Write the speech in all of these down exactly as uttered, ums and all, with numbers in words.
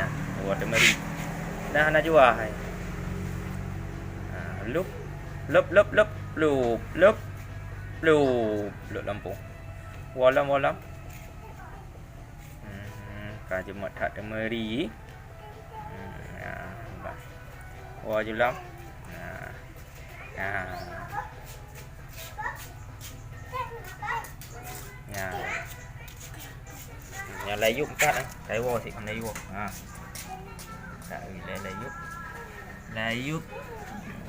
nyan. Woe teumeri. Nah, hana jua hai. Ha, lop, lop, lop, lop, lop, lop, lop, lop lampôh. Woe lom, woe lom. Hmm, ka jeuet that teumeri. Hmm, ya, bah. Woe ju lom. Nah. Nah. Ya. Nyang layup empat, eh. Kai woe sik, kai woe. Ha. Tak, layup. Layup.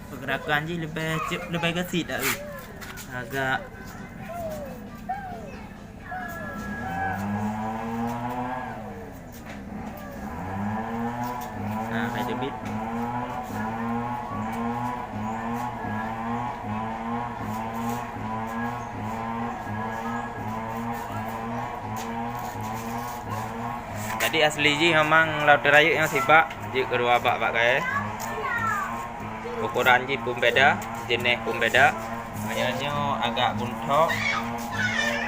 Pergerakan jih leubeh cep, leubeh gesit dak, eh. Agak. Nah, hai teubiet. Jadi asli jih memang lau teurayeuk nyang sibak, jeuet keudua bak-bak gaya. Ukuran jih pun beda, jeuneh pun beda. Meunyoe nyoe agak buntok,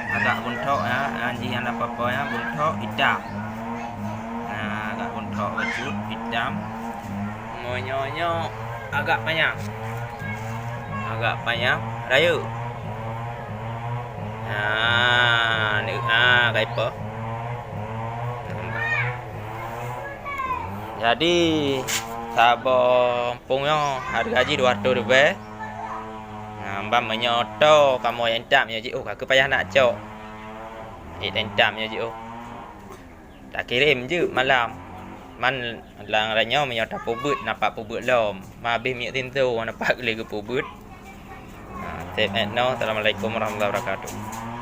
agak buntok ya, anjing yang apa-apa ya, buntok hitam. Nah, agak buntok bacut hitam. Meunyoe nyoe agak panyang, agak panyang rayeuk. Nah, ni ah kai po. Jadi, saboh empung nyoe hareuga jih dua ratus ribèe. Nah, ban meunyoe tô kamoe nyang tam nyoe jiôh, ka keuh payah nak cok. Ék nyang tam nyoe jiôh. Takirém jeuet malam. Man lam nyoe meunyoe tapeubeuet, nampak peubeuet lom. Man abéh minyeuk sinso, nampak lé geupeubeuet. Nah, seb ék noe. Assalamualaikum warahmatullahi wabarakatuh.